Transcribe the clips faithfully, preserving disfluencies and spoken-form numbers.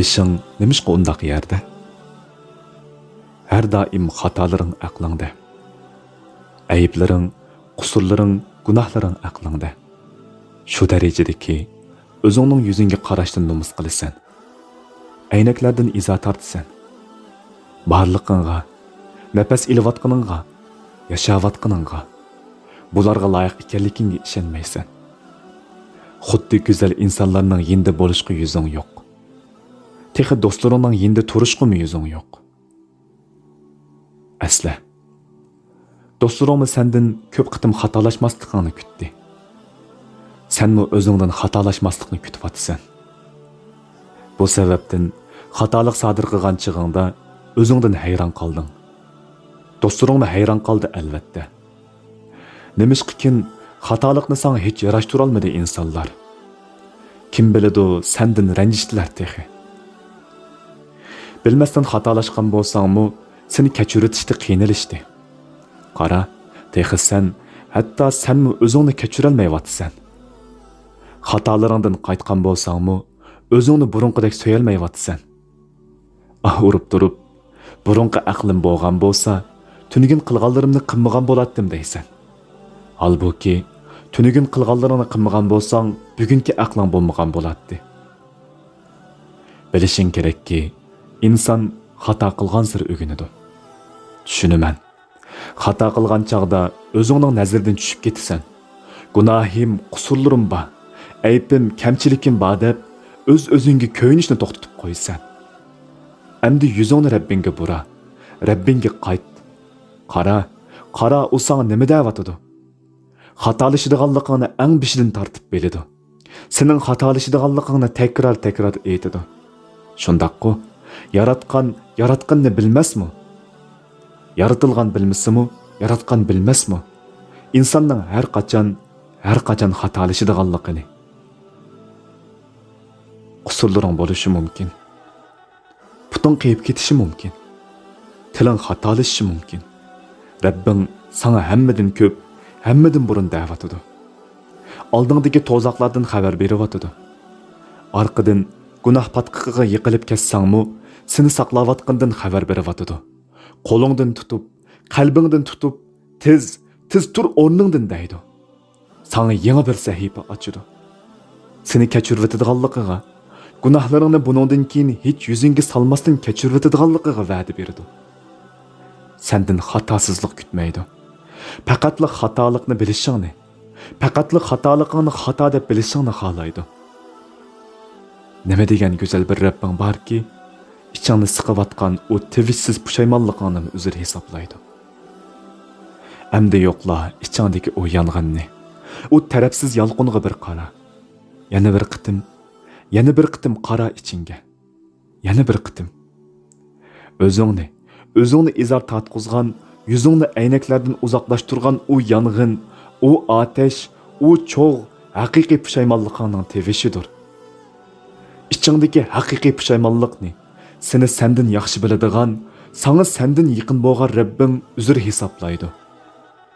بېشىڭ نېمىشقا ئۇنداق يەردە؟ ھەر دائىم خاتالىرىڭ ئەقلىڭدە. ئەيىبلىرىڭ، قۇسۇرلىرىڭ، گۇناھلىرىڭ ئەقلىڭدە. شۇ دەرىجىدىكى، ئۆزۈڭنىڭ يۈزۈڭگە قاراشتىن نومۇس قىلىسەن. ئەينەكلەردىن ئىزا تارتىسەن. بارلىقىڭغا، نەپەس ئېلىۋاتقىنىڭغا، ياشاۋاتقىنىڭغا، بۇلارغا لايىق ئىكەنلىكىڭگە ئىشەنمەيسەن. خۇددى گۈزەل ئىنسانلارنىڭ يېنىدا بولۇشقا يۈزۈڭ يوق. تېخى دوستلىرىڭنىڭ يېنىدا تۇرۇشقىمۇ يۈزۈڭ يوق. ئەسلە، دوستلىرىڭمۇ سەندىن كۆپ قېتىم خاتالاشماسلىقىڭنى كۈتتى. سەنمۇ ئۆزۈڭدىن خاتالاشماسلىقنى كۈتۈۋاتىسەن. بۇ سەۋەبتىن خاتالىق سادىر قىلغان چېغىڭدا ئۆزۈڭدىن ھەيران قالدىڭ. دوستلىرىڭمۇ ھەيران قالدى، ئەلۋەتتە. نېمىشقىكىن، خاتالىقنى ساڭا ھېچ ياراشتۇرالمىدى ئىنسانلار. كىم بىلىدۇ، سەندىن رەنجىشتىلەر تېخى. بىلمەستىن خاتالاشقان بولساڭمۇ، سېنى كەچۈرۈۋېتىشتە قىينىلىشتى. قارا، تېخى سەن، ھەتتا سەنمۇ ئۆزۈڭنى كەچۈرەلمەيۋاتىسەن. خاتالىرىڭدىن قايتقان بولساڭمۇ، ئۆزۈڭنى بۇرۇنقىدەك سۆيەلمەيۋاتىسەن. ئاھ ئۇرۇپ تۇرۇپ، بۇرۇنقى ئەقلىم بولغان بولسا، تۈنۈگۈن قىلغانلىرىمنى قىلمىغان بولاتتىم دەيسەن. ھالبۇكى، تۈنۈگۈن قىلغانلىرىڭنى قىلمىغان بولساڭ، بۈگۈنكى ئەقلىڭ بولمىغان بولاتتى. بىلىشىڭ كېرەككى، ئىنسان خاتا قىلغانسېرى ئۆگىنىدۇ. چۈشىنىمەن. خاتا قىلغان چاغدا ئۆزۈڭنىڭ نەزىرىدىن چۈشۈپ كېتىسەن. گۇناھىم، قۇسۇرلىرىم بار، ئەيىبىم، كەمچىلىكىم بار دەپ ئۆز-ئۆزۈڭگە كۆيۈنۈشنى توختىتىپ قويىسەن. ئەمدى يۈزۈڭنى رەببىڭگە بۇرا، رەببىڭگە قايت. قارا، قارا، ئۇ ساڭا نېمە دەۋاتىدۇ؟ خاتالىشىدىغانلىقىڭنى ئەڭ بېشىدىن تارتىپ بىلىدۇ. سېنىڭ خاتالىشىدىغانلىقىڭنى تەكرار-تەكرار ئېيتىدۇ. شۇنداققۇ؟ ياراتقان ياراتقىنىنى بىلمەسمۇ؟ يارىتىلغان بىلمىسىمۇ، ياراتقان بىلمەسمۇ؟ ئىنساننىڭ ھەر قاچان، ھەر قاچان خاتالىشىدىغانلىقىنى. قۇسۇرلىرىڭ بولۇشى مۇمكىن. پۇتۇڭ قېيىپ كېتىشى مۇمكىن. تىلىڭ خاتالىشىشى مۇمكىن. رەببىڭ ساڭا ھەممىدىن كۆپ، ھەممىدىن بۇرۇن دەۋاتىدۇ. ئالدىڭدىكى توزاقلاردىن خەۋەر بېرىۋاتىدۇ. ئارقىدىن گۇناھ پاتقىقىغا يىقىلىپ كەتسەڭمۇ، سېنى ساقلاۋاتقىنىدىن خەۋەر بېرىۋاتىدۇ. قولۇڭدىن تۇتۇپ، قەلبىڭدىن تۇتۇپ، تېز، تېز تۇر ئورنۇڭدىن دەيدۇ. ساڭا يېڭى بىر سەھىپە ئاچىدۇ. سېنى كەچۈرۈۋېتىدىغانلىقىغا، گۇناھلىرىڭنى بۇنىڭدىن كېيىن ھېچ يۈزۈڭگە سالماستىن كەچۈرۈۋېتىدىغانلىقىغا ۋەدە بېرىدۇ. سەندىن خاتاسىزلىق كۈتمەيدۇ. پەقەتلا خاتالىقنى بىلىشىڭنى، پەقەتلا خاتالىقىڭنى خاتا دەپ بىلىشىڭنى خالايدۇ. نېمە دېگەن گۈزەل بىر رەببىڭ باركى، ئىچىڭنى سىقىۋاتقان ئۇ تىۋىشسىز پۇشايمانلىقىڭنىمۇ ئۆزۈر ھېسابلايدۇ. ئەمدى يوقلا ئىچىڭدىكى ئۇ يانغىننى، ئۇ تەرەپسىز يالقۇنغا بىر قارا. يەنە بىر قېتىم، يەنە بىر قېتىم قارا ئىچىڭگە. يەنە بىر قېتىم. ئۆزۈڭنى، ئۆزۈڭنى ئىزار تارتقۇزغان، يۈزۈڭنى ئەينەكلەردىن ئۇزاقلاشتۇرغان ئۇ يانغىن، ئۇ ئاتەش، ئۇ چوغ ھەقىقىي پۇشايمانلىقىڭنىڭ تىۋىشىدۇر. ئىچىڭدىكى ھەقىقىي پۇشايمانلىقنى، سېنى سەندىن ياخشى بىلىدىغان، ساڭا سەندىن يېقىن بولغان رەببىڭ ئۆزۈر ھېسابلايدۇ.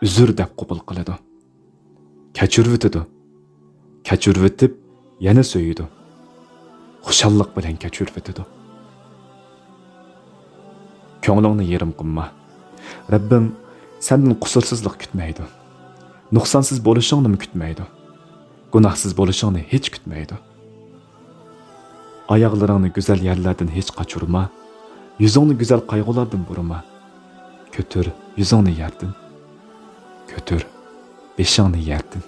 ئۆزۈر دەپ قوبۇل قىلىدۇ. كەچۈرۈۋېتىدۇ. كەچۈرۈۋېتىپ، يەنە سۆيىدۇ. خۇشاللىق بىلەن كەچۈرۈۋېتىدۇ. كۆڭلۈڭنى يېرىم قىلما. رەببىڭ سەندىن قۇسۇرسىزلىق كۈتمەيدۇ. نۇقسانسىز بولۇشۇڭنىمۇ كۈتمەيدۇ. گۇناھسىز بولۇشۇڭنى ھېچ كۈتمەيدۇ. ئاياغلىرىڭنى گۈزەل يەرلەردىن ھېچ قاچۇرما. يۈزۈڭنى گۈزەل قايغۇلاردىن بۇرىما. كۆتۈر يۈزۈڭنى يەردىن. كۆتۈر بېشىڭنى يەردىن.